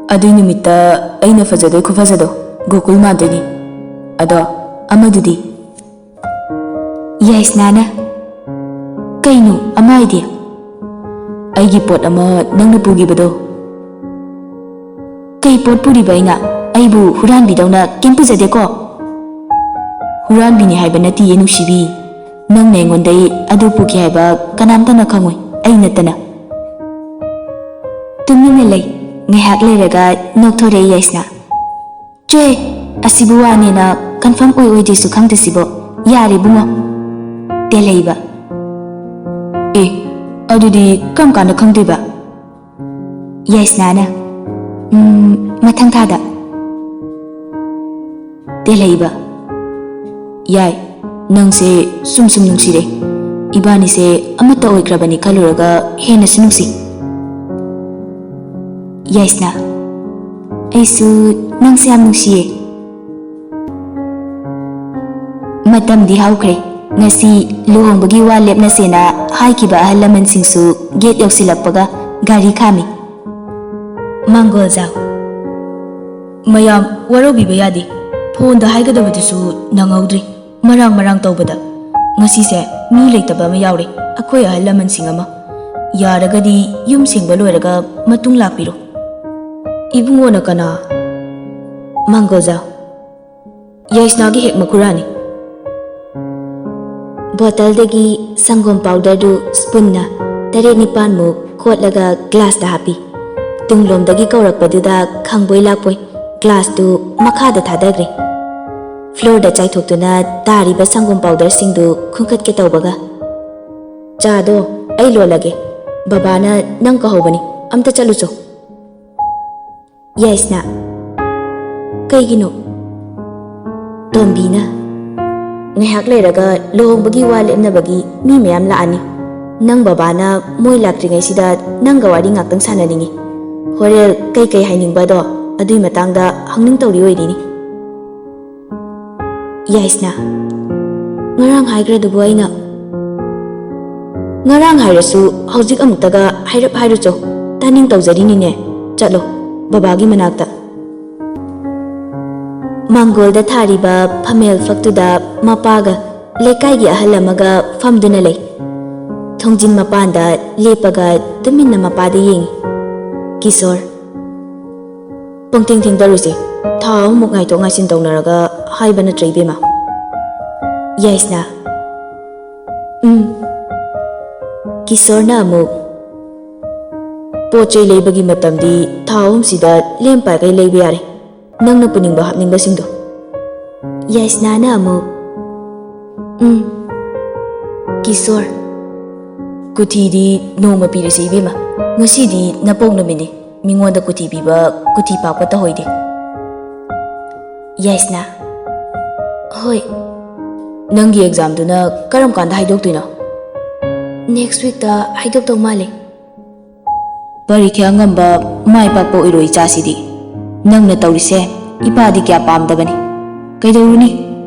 ꯑꯗꯨꯏ ꯅꯨꯃꯤꯠꯇ ꯑꯩꯅ ꯐꯖꯗꯣꯏ ꯈꯨꯐꯖꯗꯣ ꯒꯣꯀꯨꯜ ꯃꯥꯟꯗꯣꯏꯅꯤ꯫ ꯑꯗꯣ ꯑꯃꯗꯨꯗꯤ? ꯌꯥꯏꯁꯅꯥꯅ, ꯀꯩꯅꯣ ꯑꯃ ꯍꯥꯏꯗꯤ? ꯑꯩꯒꯤ ꯄꯣꯠ ꯑꯃ ꯅꯪꯅ ꯄꯨꯈꯤꯕꯗꯣ꯫ ꯀꯩ ꯄꯣꯠ ꯄꯨꯔꯤꯕ ꯑꯩꯅ? ꯑꯩꯕꯨ ꯍꯨꯔꯥꯟꯕꯤꯗꯧꯅ ꯀꯩꯝ ꯄꯨꯖꯗꯦꯀꯣ꯫ ꯍꯨꯔꯥꯟꯕꯤꯅꯤ ꯍꯥꯏꯕ ꯅꯠꯇꯤꯌꯦ ꯅꯨꯡꯁꯤꯕꯤ꯫ ꯅꯪꯅ ꯑꯩꯉꯣꯟꯗꯩ ꯑꯗꯨ ꯄꯨꯈꯤ ꯍꯥꯏꯕ ꯀꯅꯥꯝꯇꯅ ꯈꯪꯉꯣꯏ, ꯑꯩ ꯅꯠꯇꯅ꯫ ꯇꯨꯃꯤꯟꯅ ꯂꯩ꯫ ꯉꯥꯏꯍꯥꯛ ꯂꯩꯔꯒ ꯅꯣꯛꯊꯣꯔꯛꯏ ꯌꯥꯏꯁꯅꯥ꯫ ꯆꯦ, ꯑꯁꯤꯕꯨ ꯋꯥꯅꯦꯅ ꯀꯟꯐꯥꯔꯝ ꯑꯣꯏ ꯑꯣꯏꯗꯦꯁꯨ ꯈꯪꯗꯦ ꯁꯤꯕꯣ꯫ ꯌꯥꯔꯦ ꯏꯕꯨꯡꯉꯣ꯫ ꯇꯦꯜꯍꯩꯕ, ꯑꯦ, ꯑꯗꯨꯗꯤ ꯀꯔꯝ ꯀꯥꯟꯗ ꯈꯪꯗꯣꯏꯕ? ꯌꯥꯏꯁꯅꯥꯅ, ꯎꯝ, ꯃꯊꯪ ꯊꯥꯗ꯫ ꯇꯦꯜꯍꯩꯕ, ꯌꯥꯏ, ꯅꯪꯁꯦ ꯁꯨꯝ ꯁꯨꯝ ꯅꯨꯡꯁꯤꯔꯦ꯫ ꯏꯕꯥꯅꯤꯁꯦ ꯑꯃꯠꯇ ꯑꯣꯏꯈ꯭ꯔꯕꯅꯤ ꯈꯜꯂꯨꯔꯒ ꯍꯦꯟꯅꯁꯨ ꯅꯨꯡꯁꯤ꯫ ꯌꯥꯏꯁꯅꯥ, ꯑꯩꯁꯨ ꯅꯪꯁꯦ ꯌꯥꯝ ꯅꯨꯡꯁꯤꯌꯦ꯫ ꯃꯇꯝꯗꯤ ꯍꯧꯈ꯭ꯔꯦ꯫ ꯉꯁꯤ ꯂꯨꯍꯣꯡꯕꯒꯤ ꯋꯥ ꯂꯦꯞꯅꯁꯦꯅ ꯍꯥꯏꯈꯤꯕ ꯑꯍꯜ ꯂꯃꯟꯁꯤꯡꯁꯨ ꯒꯦꯠ ꯌꯧꯁꯤꯜꯂꯛꯄꯒ ꯒꯥꯔꯤ ꯈꯥꯝꯃꯤ꯫ ꯃꯥꯡꯒꯣꯜꯖꯥꯎ꯫ ꯃꯌꯥꯝ ꯋꯥꯔꯧꯕꯤꯕ ꯌꯥꯗꯦ꯫ ꯐꯣꯟꯗ ꯍꯥꯏꯒꯗꯕꯗꯨꯁꯨ ꯅꯪꯍꯧꯗ꯭ꯔꯤ꯫ ꯃꯔꯥꯡ ꯃꯔꯥꯡ ꯇꯧꯕꯗ ꯉꯁꯤꯁꯦ ꯃꯤ ꯂꯩꯇꯕ ꯑꯃ ꯌꯥꯎꯔꯦ, ꯑꯩꯈꯣꯏ ꯑꯍꯜ ꯂꯃꯟꯁꯤꯡ ꯑꯃ꯫ ꯌꯥꯔꯒꯗꯤ ꯌꯨꯝ ꯁꯦꯡꯕ ꯂꯣꯏꯔꯒ ꯃꯇꯨꯡ ꯂꯥꯛꯄꯤꯔꯣ꯫ ꯏꯕꯨꯡꯉꯣꯅ ꯀꯅꯥ? ꯃꯥꯡꯒꯣꯜꯖꯥꯎ꯫ ꯌꯥꯏꯁꯅꯥꯒꯤ ꯍꯦꯛ ꯃꯈꯨꯔꯥꯅꯤ꯫ ꯕꯣꯇꯜꯗꯒꯤ ꯁꯪꯒꯣꯝ ꯄꯥꯎꯗꯔꯗꯨ ꯁ꯭ꯄꯨꯟꯅ ꯇꯔꯦꯠ ꯅꯤꯄꯥꯟꯃꯨꯛ ꯈꯣꯠꯂꯒ ꯒ꯭ꯂꯥꯁꯇ ꯍꯥꯞꯄꯤ꯫ ꯇꯨꯡꯂꯣꯝꯗꯒꯤ ꯀꯧꯔꯛꯄꯗꯨꯗ ꯈꯪꯕꯣꯏ ꯂꯥꯛꯄꯣꯏ ꯒ꯭ꯂꯥꯁꯇꯨ ꯃꯈꯥꯗ ꯊꯥꯗꯈ꯭ꯔꯦ꯫ ꯐ꯭ꯂꯣꯔꯗ ꯆꯥꯏꯊꯣꯛꯇꯨꯅ ꯇꯥꯔꯤꯕ ꯁꯪꯒꯣꯝ ꯄꯥꯎꯗꯔꯁꯤꯡꯗꯨ ꯈꯨꯟꯈꯠꯀꯦ ꯇꯧꯕꯒ, "ꯆꯥꯗꯣ ꯑꯩ ꯂꯣꯜꯂꯒꯦ꯫ ꯕꯕꯥꯅ ꯅꯪ ꯀꯧꯍꯧꯕꯅꯤ꯫ ꯑꯝꯇ ꯆꯠꯂꯨꯆꯣ꯫" ꯌꯥꯏꯁꯅꯥ, "ꯀꯩꯒꯤꯅꯣ?" ꯇꯣꯝꯕꯤꯅ, "ꯉꯥꯏꯍꯥꯛ ꯂꯩꯔꯒ ꯂꯨꯍꯣꯡꯕꯒꯤ ꯋꯥ ꯂꯦꯞꯅꯕꯒꯤ ꯃꯤ ꯃꯌꯥꯝ ꯂꯥꯛꯑꯅꯤ꯫ ꯅꯪ ꯕꯕꯥꯅ ꯃꯣꯏ ꯂꯥꯛꯇ꯭ꯔꯤꯉꯩꯁꯤꯗ ꯅꯪꯒ ꯋꯥꯔꯤ ꯉꯥꯛꯇꯪ ꯁꯥꯟꯅꯅꯤꯡꯉꯤ꯫ ꯍꯣꯔꯦꯜ ꯀꯩꯀꯩ ꯍꯥꯏꯅꯤꯡꯕꯗꯣ ꯑꯗꯨꯏ ꯃꯇꯥꯡꯗ ꯍꯪꯅꯤꯡ ꯇꯧꯔꯤ ꯑꯣꯏꯔꯤꯅꯤ꯫" ꯌꯥꯏꯁꯅꯥ, "ꯉꯔꯥꯡ ꯍꯥꯏꯈ꯭ꯔꯗꯨꯕꯨ ꯑꯩꯅ꯫" "ꯉꯔꯥꯡ ꯍꯥꯏꯔꯁꯨ ꯍꯧꯖꯤꯛ ꯑꯃꯨꯛꯇꯒ ꯍꯥꯏꯔꯞ ꯍꯥꯏꯔꯨꯆꯣ꯫ ꯇꯥꯅꯤꯡ ꯇꯧꯖꯔꯤꯅꯤꯅꯦ꯫ ꯆꯠꯂꯣ ꯕꯕꯥꯒꯤ ꯃꯅꯥꯛꯇ꯫" ꯃꯥꯡꯒꯣꯜꯗ ꯊꯥꯔꯤꯕ ꯐꯝꯃꯦꯜ ꯐꯛꯇꯨꯗ ꯃꯄꯥꯒ ꯂꯩꯀꯥꯏꯒꯤ ꯑꯍꯜ ꯑꯃꯒ ꯐꯝꯗꯨꯅ ꯂꯩ꯫ ꯊꯣꯡꯖꯤꯟ ꯃꯄꯥꯟꯗ ꯂꯦꯞꯄꯒ ꯇꯨꯃꯤꯟꯅ ꯃꯄꯥꯗ ꯌꯦꯡꯉꯤ꯫ "ꯀꯤꯁꯣꯔ, ꯄꯪꯊꯦꯡ ꯊꯦꯡꯗꯔꯨꯁꯦ꯫ ꯊꯥ ꯑꯍꯨꯝꯃꯨꯛ ꯉꯥꯏꯊꯣꯛ ꯉꯥꯏꯁꯤꯟ ꯇꯧꯅꯔꯒ ꯍꯥꯏꯕ ꯅꯠꯇ꯭ꯔ, ꯏꯕꯦꯝꯃ?" ꯌꯥꯏꯁꯅꯥ, "ꯎꯝ꯫" ꯀꯤꯁꯣꯔꯅ ꯑꯃꯨꯛ, "ꯄꯣꯠ ꯆꯩ ꯂꯩꯕꯒꯤ ꯃꯇꯝꯗꯤ ꯊꯥ ꯑꯍꯨꯝꯁꯤꯗ ꯂꯦꯝ ꯄꯥꯏꯈꯩ ꯂꯩꯕ ꯌꯥꯔꯦ, ꯅꯪꯅ ꯄꯨꯅꯤꯡꯕ ꯍꯥꯞꯅꯤꯡꯕꯁꯤꯡꯗꯣ꯫" ꯌꯥꯏꯁꯅꯥꯅ ꯑꯃꯨꯛ, "ꯎꯝ꯫" "ꯀꯤꯁꯣꯔ, ꯀꯨꯊꯤꯗꯤ ꯅꯣꯡꯃ ꯄꯤꯔꯁꯤ ꯏꯕꯦꯝꯃ, ꯉꯁꯤꯗꯤ ꯅꯄꯣꯛ ꯅꯨꯃꯤꯠꯅꯤ꯫ ꯃꯤꯉꯣꯟꯗ ꯀꯨꯊꯤ ꯄꯤꯕ, ꯀꯨꯊꯤ ꯄꯥꯛꯄ ꯇꯧꯍꯩꯗꯦ꯫" ꯌꯥꯏꯁꯅꯥ, "ꯍꯣꯏ꯫" "ꯅꯪꯒꯤ ꯑꯦꯛꯖꯥꯝꯗꯨꯅ ꯀꯔꯝ ꯀꯥꯟꯗ ꯍꯥꯏꯗꯣꯛꯇꯣꯏꯅꯣ?" "ꯅꯦꯛꯁ ꯋꯤꯛꯇ ꯍꯥꯏꯗꯣꯛꯇꯧ ꯃꯥꯜꯂꯦ꯫" "ꯄꯔꯤꯈ꯭ꯌꯥ ꯉꯝꯕ, ꯃꯥꯏ ꯄꯥꯛꯄ ꯑꯣꯏꯔꯣꯏ ꯏꯆꯥꯁꯤꯗꯤ꯫ ꯅꯪꯅ ꯇꯧꯔꯤꯁꯦ ꯏꯄꯥꯗꯤ ꯀꯌꯥ ꯄꯥꯝꯗꯕꯅꯤ꯫ ꯀꯩꯗꯧꯔꯨꯅꯤ?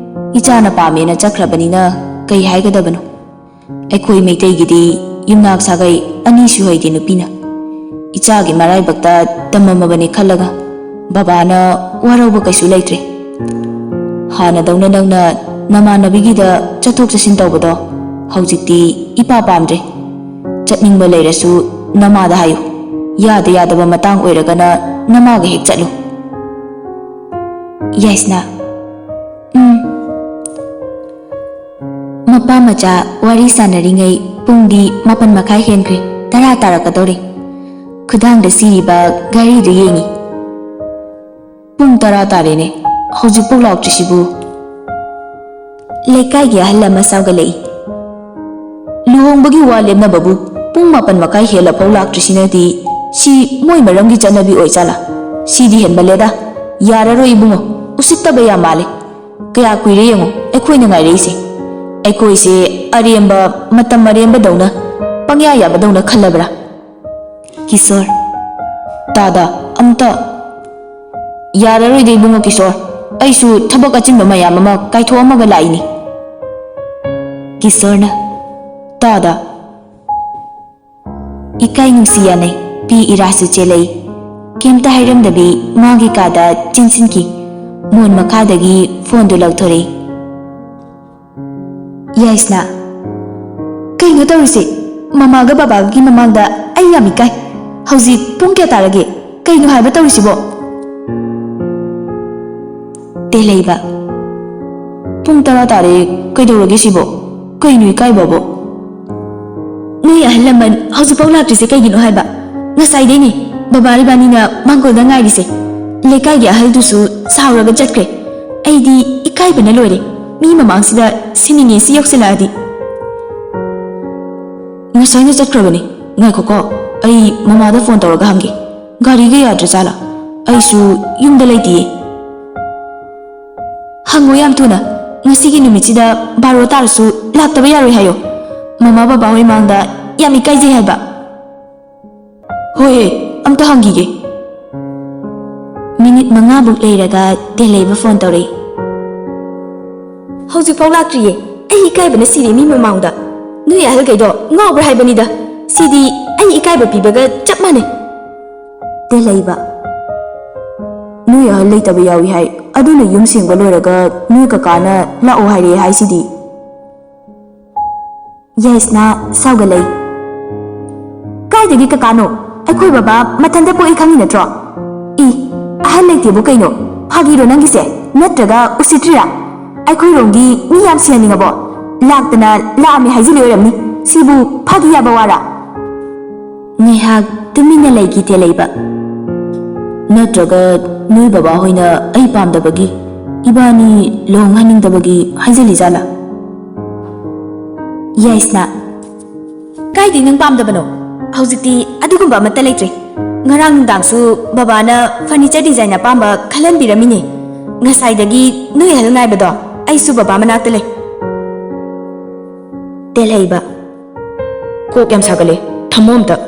ꯏꯆꯥꯅ ꯄꯥꯝꯃꯦꯅ ꯆꯠꯈ꯭ꯔꯕꯅꯤꯅ ꯀꯩ ꯍꯥꯏꯒꯗꯕꯅꯣ? ꯑꯩꯈꯣꯏ ꯃꯩꯇꯩꯒꯤꯗꯤ ꯌꯨꯝꯅꯥꯛ ꯁꯥꯒꯩ ꯑꯅꯤ ꯁꯨꯍꯩꯗꯦ ꯅꯨꯄꯤꯅ꯫ ꯏꯆꯥꯒꯤ ꯃꯔꯥꯏꯕꯛꯇ ꯇꯝꯃꯝꯃꯕꯅꯤ ꯈꯜꯂꯒ ꯕꯕꯥꯅ ꯋꯥꯔꯧꯕ ꯀꯩꯁꯨ ꯂꯩꯇ꯭ꯔꯦ꯫ ꯍꯥꯟꯅꯗꯧꯅ ꯅꯪꯅ ꯅꯃꯥꯟꯅꯕꯤꯒꯤꯗ ꯆꯠꯊꯣꯛ ꯆꯠꯁꯤꯟ ꯇꯧꯕꯗꯣ ꯍꯧꯖꯤꯛꯇꯤ ꯏꯄꯥ ꯄꯥꯝꯗ꯭ꯔꯦ꯫ ꯆꯠꯅꯤꯡꯕ ꯂꯩꯔꯁꯨ ꯅꯃꯥꯗ ꯍꯥꯏꯌꯨ꯫ ꯌꯥꯗ ꯌꯥꯗꯕ ꯃꯇꯥꯡ ꯑꯣꯏꯔꯒꯅ ꯅꯃꯥꯒ ꯍꯦꯛ ꯆꯠꯂꯨ꯫" ꯌꯥꯏꯁꯅꯥ, "ꯎꯝ꯫" ꯃꯄꯥ ꯃꯆꯥ ꯋꯥꯔꯤ ꯁꯥꯟꯅꯔꯤꯉꯩ ꯄꯨꯡꯗꯤ ꯃꯥꯄꯟ ꯃꯈꯥꯏ ꯍꯦꯟꯈ꯭ꯔꯦ, ꯇꯔꯥ ꯇꯥꯔꯛꯀꯗꯧꯔꯦ꯫ ꯈꯨꯗꯥꯡꯗ ꯁꯤꯔꯤꯕ ꯘꯔꯤꯗꯨ ꯌꯦꯡꯉꯤ꯫ ꯄꯨꯡ ꯇꯔꯥ ꯇꯥꯔꯦꯅꯦ, ꯍꯧꯖꯤꯛꯐꯥꯎ ꯂꯥꯛꯇ꯭ꯔꯤꯁꯤꯕꯨ? ꯂꯩꯀꯥꯏꯒꯤ ꯑꯍꯜ ꯑꯃ ꯁꯥꯎꯒꯠꯂꯛꯏ꯫ ꯂꯨꯍꯣꯡꯕꯒꯤ ꯋꯥ ꯂꯦꯞꯅꯕꯕꯨ ꯄꯨꯡ ꯃꯥꯄꯟ ꯃꯈꯥꯏ ꯍꯦꯜꯂꯐꯥꯎ ꯂꯥꯛꯇ꯭ꯔꯤꯁꯤꯅꯗꯤ, ꯁꯤ ꯃꯣꯏ ꯃꯔꯝꯒꯤ ꯆꯠꯅꯕꯤ ꯑꯣꯏꯖꯥꯠꯂꯥ? ꯁꯤꯗꯤ ꯍꯦꯟꯃꯜꯂꯦꯗ꯫ ꯌꯥꯔꯔꯣꯏ ꯏꯕꯨꯡꯉꯣ, ꯎꯁꯤꯠꯇꯕ ꯌꯥꯝ ꯃꯥꯜꯂꯦ꯫ ꯀꯌꯥ ꯀꯨꯏꯔꯦ ꯌꯦꯡꯉꯣ ꯑꯩꯈꯣꯏꯅ ꯉꯥꯏꯔꯛꯏꯁꯦ꯫ ꯑꯩꯈꯣꯏꯁꯦ ꯑꯔꯦꯝꯕ, ꯃꯇꯝ ꯑꯔꯦꯝꯕꯗꯧꯅ, ꯄꯪꯌꯥ ꯌꯥꯕꯗꯧꯅ ꯈꯜꯂꯕ꯭ꯔꯥ? ꯀꯤꯁꯣꯔ꯫ ꯇꯥꯗ, ꯑꯝꯇ꯫ ꯌꯥꯔꯔꯣꯏꯗ ꯏꯕꯨꯡꯉꯣ ꯀꯤꯁꯣꯔ, ꯑꯩꯁꯨ ꯊꯕꯛ ꯑꯆꯤꯟꯕ ꯃꯌꯥꯝ ꯑꯃ ꯀꯥꯏꯊꯣꯛꯑꯝꯃꯒ ꯂꯥꯛꯏꯅꯤ꯫ ꯀꯤꯁꯣꯔꯅ꯫ ꯇꯥꯗ꯫ ꯏꯀꯥꯏ ꯅꯨꯡꯁꯤ ꯌꯥꯅꯩ꯫ ꯄꯤ ꯏꯔꯥꯁꯨ ꯆꯦꯜꯂꯛꯏ꯫ ꯀꯩꯝꯇ ꯍꯥꯏꯔꯝꯗꯕꯤ ꯃꯥꯒꯤ ꯀꯥꯗ ꯆꯦꯟꯁꯤꯟꯈꯤ꯫ ꯃꯣꯟ ꯃꯈꯥꯗꯒꯤ ꯐꯣꯟꯗꯨ ꯂꯧꯊꯣꯔꯛꯏ꯫ ꯌꯥꯏꯁꯅꯥ꯫ ꯀꯩꯅꯣ ꯇꯧꯔꯤꯁꯦ? ꯃꯃꯥꯒ ꯕꯕꯥꯒꯤ ꯃꯃꯥꯡꯗ ꯑꯩ ꯌꯥꯝ ꯏꯀꯥꯏ꯫ ꯍꯧꯖꯤꯛ ꯄꯨꯡ ꯀꯌꯥ ꯇꯥꯔꯒꯦ? ꯀꯩꯅꯣ ꯍꯥꯏꯕ ꯇꯧꯔꯤꯁꯤꯕꯣ? ꯇꯦꯂꯩꯕ꯫ ꯄꯨꯡ ꯇꯔꯥ ꯇꯥꯔꯦ, ꯀꯩꯗꯧꯔꯒꯦ ꯁꯤꯕꯣ? ꯀꯩꯅꯣ ꯏꯀꯥꯏꯕꯕꯣ? ꯅꯣꯏ ꯑꯍꯜ ꯂꯃꯟ ꯍꯧꯖꯤꯛꯐꯥꯎ ꯂꯥꯛꯇ꯭ꯔꯤꯁꯦ ꯀꯩꯒꯤꯅꯣ ꯍꯥꯏꯕ? ꯉꯁꯥꯏꯗꯩꯅꯦ ꯕꯕꯥ ꯏꯕꯥꯅꯤꯅ ꯃꯥꯡꯒꯣꯜꯗ ꯉꯥꯏꯔꯤꯁꯦ꯫ ꯂꯩꯀꯥꯏꯒꯤ ꯑꯍꯜꯗꯨꯁꯨ ꯁꯥꯎꯔꯒ ꯆꯠꯈ꯭ꯔꯦ꯫ ꯑꯩꯗꯤ ꯏꯀꯥꯏꯕꯅ ꯂꯣꯏꯔꯦ꯫ ꯃꯤ ꯃꯃꯥꯡꯁꯤꯗ ꯁꯤꯅꯤꯡꯉꯦ ꯁꯤ ꯌꯧꯁꯤꯜꯂꯛꯑꯗꯤ꯫ ꯉꯁꯥꯏꯅ ꯆꯠꯈ꯭ꯔꯕꯅꯤ꯫ ꯉꯥꯏꯈꯣꯀꯣ, ꯑꯩ ꯃꯃꯥꯗ ꯐꯣꯟ ꯇꯧꯔꯒ ꯍꯪꯒꯦ꯫ ꯒꯥꯔꯤꯒ ꯌꯥꯗ꯭ꯔꯖꯥꯠꯂꯥ? ꯑꯩꯁꯨ ꯌꯨꯝꯗ ꯂꯩꯇꯤꯌꯦ꯫ ꯍꯪꯉꯣ ꯌꯥꯝ ꯊꯨꯅ꯫ ꯉꯁꯤꯒꯤ ꯅꯨꯃꯤꯠꯁꯤꯗ ꯕꯥꯔꯣ ꯇꯥꯔꯁꯨ ꯂꯥꯛꯇꯕ ꯌꯥꯔꯣꯏ ꯍꯥꯏꯌꯣ꯫ ꯃꯃꯥ ꯕꯕꯥ ꯍꯣꯏ ꯃꯥꯡꯗ ꯌꯥꯝ ꯏꯀꯥꯏꯖꯩ ꯍꯥꯏꯕ꯫ ꯍꯣꯏ, ꯑꯝꯇ ꯍꯪꯈꯤꯒꯦ꯫ ꯃꯤꯅꯤꯠ ꯃꯉꯥꯃꯨꯛ ꯂꯩꯔꯒ ꯇꯦꯂꯩꯕ ꯐꯣꯟ ꯇꯧꯔꯛꯏ꯫ ꯍꯧꯖꯤꯛꯐꯥꯎ ꯂꯥꯛꯇ꯭ꯔꯤꯌꯦ꯫ ꯑꯩ ꯏꯀꯥꯏꯕꯅ ꯁꯤꯔꯦ ꯃꯤ ꯃꯃꯥꯡꯗ꯫ ꯅꯣꯏ ꯑꯍꯜꯈꯩꯗꯣ ꯉꯥꯎꯕ꯭ꯔꯥ ꯍꯥꯏꯕꯅꯤꯗ꯫ ꯁꯤꯗꯤ ꯑꯩ ꯏꯀꯥꯏꯕ ꯄꯤꯕꯒ ꯆꯞ ꯃꯥꯟꯅꯩ꯫ ꯇꯦꯂꯩꯕ꯫ ꯅꯣꯏ ꯑꯍꯜ ꯂꯩꯇꯕ ꯌꯥꯎꯏ ꯍꯥꯏ꯫ ꯑꯗꯨꯅ ꯌꯨꯝ ꯁꯦꯡꯕ ꯂꯣꯏꯔꯒ ꯅꯣꯏ ꯀꯀꯥꯅ ꯂꯥꯛꯑꯣ ꯍꯥꯏꯔꯛꯑꯦ ꯍꯥꯏꯁꯤꯗꯤ꯫ ꯌꯥꯏꯁꯅꯥ ꯁꯥꯎꯒꯠꯂꯛꯏ꯫ ꯀꯥꯏꯗꯒꯤ ꯀꯀꯥꯅꯣ? ꯑꯩꯈꯣꯏ ꯕꯕꯥ ꯃꯊꯟꯇ ꯄꯣꯛꯏ ꯈꯪꯉꯤ ꯅꯠꯇ꯭ꯔꯣ? ꯏ, ꯑꯍꯜ ꯂꯩꯇꯦꯕꯨ ꯀꯩꯅꯣ? ꯐꯥꯒꯤꯔꯣ ꯅꯪꯒꯤꯁꯦ? ꯅꯠꯇ꯭ꯔꯒ ꯎꯁꯤꯠꯇ꯭ꯔꯤꯔꯥ? ꯑꯩꯈꯣꯏꯔꯣꯝꯒꯤ ꯃꯤ ꯌꯥꯝ ꯁꯤꯍꯟꯅꯤꯡꯉꯕꯣ? ꯂꯥꯛꯇꯅ ꯂꯥꯛꯑꯝꯃꯦ ꯍꯥꯏꯖꯤꯜꯂꯤ ꯑꯣꯏꯔꯝꯅꯤ꯫ ꯁꯤꯕꯨ ꯐꯥꯒꯤ ꯌꯥꯕ ꯋꯥꯔꯥ? ꯉꯥꯏꯍꯥꯛ ꯇꯨꯃꯤꯟꯅ ꯂꯩꯈꯤ ꯇꯦꯂꯩꯕ꯫ ꯅꯠꯇ꯭ꯔꯒ ꯅꯣꯏ ꯕꯕꯥ ꯍꯣꯏꯅ ꯑꯩ ꯄꯥꯝꯗꯕꯒꯤ, ꯏꯕꯥꯅꯤ ꯂꯨꯍꯣꯡꯍꯟꯅꯤꯡꯗꯕꯒꯤ ꯍꯥꯏꯖꯜꯂꯤꯖꯥꯠꯂꯥ? ꯌꯥꯏꯁꯅꯥ, ꯀꯥꯏꯗꯩ ꯅꯪ ꯄꯥꯝꯗꯕꯅꯣ? ꯍꯧꯖꯤꯛꯇꯤ ꯑꯗꯨꯒꯨꯝꯕ ꯑꯃꯠꯇ ꯂꯩꯇ꯭ꯔꯦ꯫ ꯉꯔꯥꯡ ꯅꯨꯡꯗꯥꯡꯁꯨ ꯕꯕꯥꯅ furniture design ꯑꯄꯥꯝꯕ ꯈꯜꯍꯟꯕꯤꯔꯝꯃꯤꯅꯦ꯫ ꯉꯁꯥꯏꯗꯒꯤ ꯅꯣꯏ ꯑꯍꯜ ꯉꯥꯏꯕꯗꯣ ꯑꯩꯁꯨ ꯕꯕꯥ ꯃꯅꯥꯛꯇ ꯂꯩ꯫ ꯇꯦꯜꯍꯩꯕ, ꯀꯣꯛ ꯌꯥꯝ ꯁꯥꯒꯠꯂꯦ, ꯊꯝꯃꯣ ꯑꯝꯇ꯫